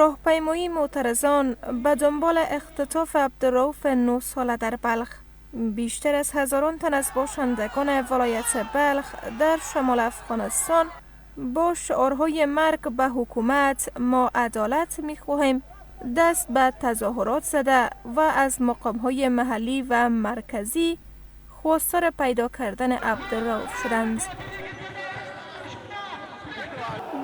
راهپیمایی معترضان به دنبال اختطاف عبدالرؤف 9 ساله در بلخ. بیشتر از هزاران تن از باشندگان ولایت بلخ در شمال افغانستان با شعارهای مرگ به حکومت، ما عدالت می‌خواهیم دست به تظاهرات زده و از مقام‌های محلی و مرکزی خواستار پیدا کردن عبدالرؤف شدند.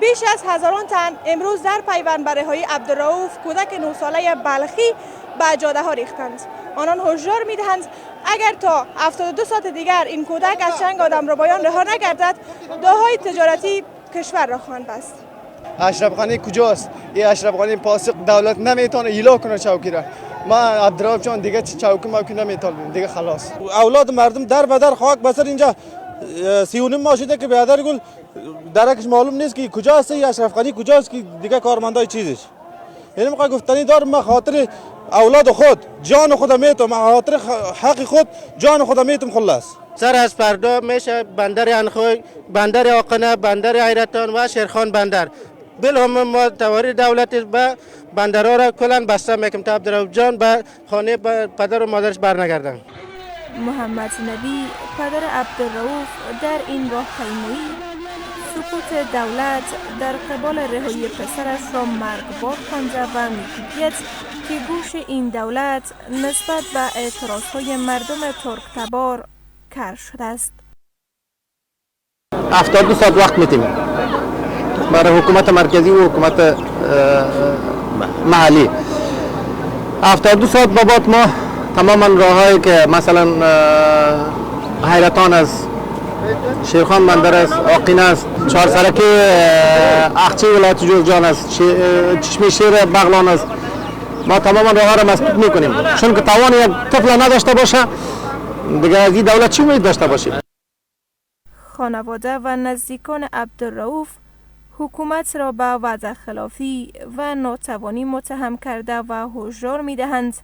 بیش از هزاران تن امروز در پیوند به رهایی عبدالرؤف، کودک 9 ساله بلخی، به جاده ها ریختند. آنان هشدار میدهند اگر تا 72 ساعت دیگر این کودک از چنگ آدم ربایان رها نگردد، داهای تجارتی کشور را خواهند بست. اشرف غنی کجاست؟ این اشرف غنی پاسخ دولت نمیتونه ایلا کنه چوکی را. ما عبدالرؤف جان دیگه چوکی ما نمیتونیم دیگه، خلاص. اولاد مردم در به در خاک بسر اینجا 3.5 ماه شده که بیادر گل درکش معلوم نیست که کجاست اشرف غنی، کجاست که دیگه کارمندای چیزش. یعنی میخوای گفتنی دارم، من خاطر اولاد خود جان خود میتم، من خاطر حق خود جان خود میتم. خلاص سر از فردا میشه بندر انخوی، بندر آقنه، بندر حیرتان و شیرخان بندر. بالهم ما تواری دولت به بندرها را کلا بسته میکنیم تا عبدالرؤف جان به خانه پدر و مادرش برنگردن. محمد نبی پدر عبدالرؤف در این راهپیمایی سکوت دولت در قبال رهایی پسرش را مرگبار خوانده و میگوید که گوش این دولت نسبت به اعتراضهای مردم ترک تبار کر شده است. 72 ساعت وقت میتیم برای حکومت مرکزی و حکومت محلی. 72 ساعت بعد ما تماما راههایی که مثلا حیرتان است، شیرخان بندر است، آقینه است، چهار سرکی اخچه ولایت جوزجان است، چشمه شیر بغلان است، ما تماما راه را مسدود میکنیم، چون که توان یک طفل نداشته باشه دیگه از این دولت چی امید داشته باشیم؟ خانواده و نزدیکان عبدالرؤف حکومت را به وعده خلافی و ناتوانی متهم کرده و هشدار میدهند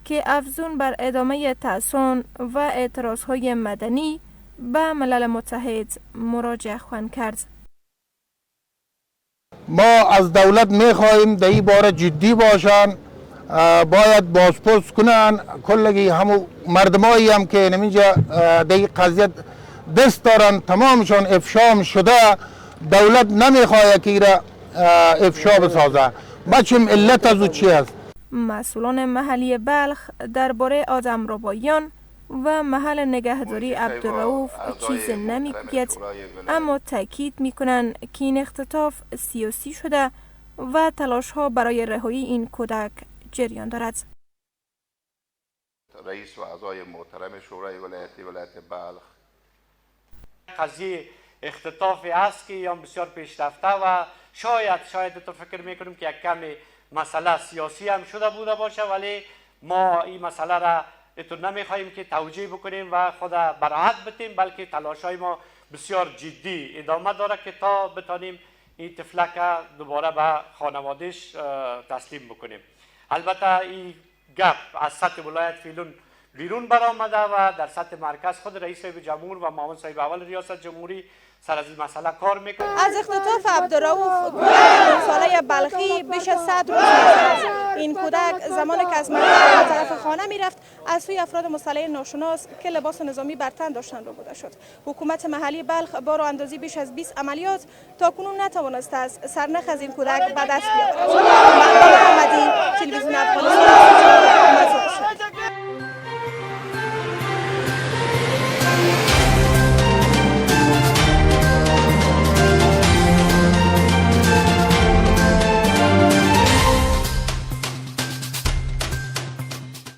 که افزون بر ادامه تحصن و اعتراضهای مدنی به ملل متحد مراجعه خواهند کرد. ما از دولت میخواهیم در این باره جدی باشند، باید بازپرس کنن کلگی همو مردمایی هم که اینجا در این قضیه دست دارن، تمامشان افشا شده. دولت نمیخواهد که ایره افشا بسازه. بچیم علت از او چی است؟ مسئولان محلی بلخ درباره آدم ربایان و محل نگهداری عبدالرؤف چیز نمیگوید، اما تاکید میکنند که این اختطاف سیاسی شده و تلاش ها برای رهایی این کودک جریان دارد. رئیس و اعضای محترم شورای ولایتی ولایت بلخ، قضیه اختطافی است که یا بسیار پیشرفته و شاید تو فکر میکنیم که یک کمی مسئله سیاسی هم شده بوده باشه، ولی ما این مسئله را اتو نمیخواهیم که توجیه بکنیم و خود براحت بتیم، بلکه تلاش های ما بسیار جدی ادامه داره که تا بتانیم این طفلک دوباره به خانوادهش تسلیم بکنیم. البته این گپ از سطح ولایت فعلا بیرون برآمده و در سطح مرکز خود رئیس صاحب جمهور و معاون صاحب اول ریاست جمهوری سر از این مسئله کار میکنه. از اختطاف عبدالرؤف کودک 9 ساله بلخی بیش از 100 روز می‌گذرد. این کودک زمان که از مکتب به طرف خانه میرفت از سوی افراد مسلح ناشناس که لباس نظامی بر تن داشتند ربوده شد. حکومت محلی بلخ با راه اندازی بیش از 20 عملیات تا کنون نتوانسته است سرنخ از این کودک به دست بیاورد.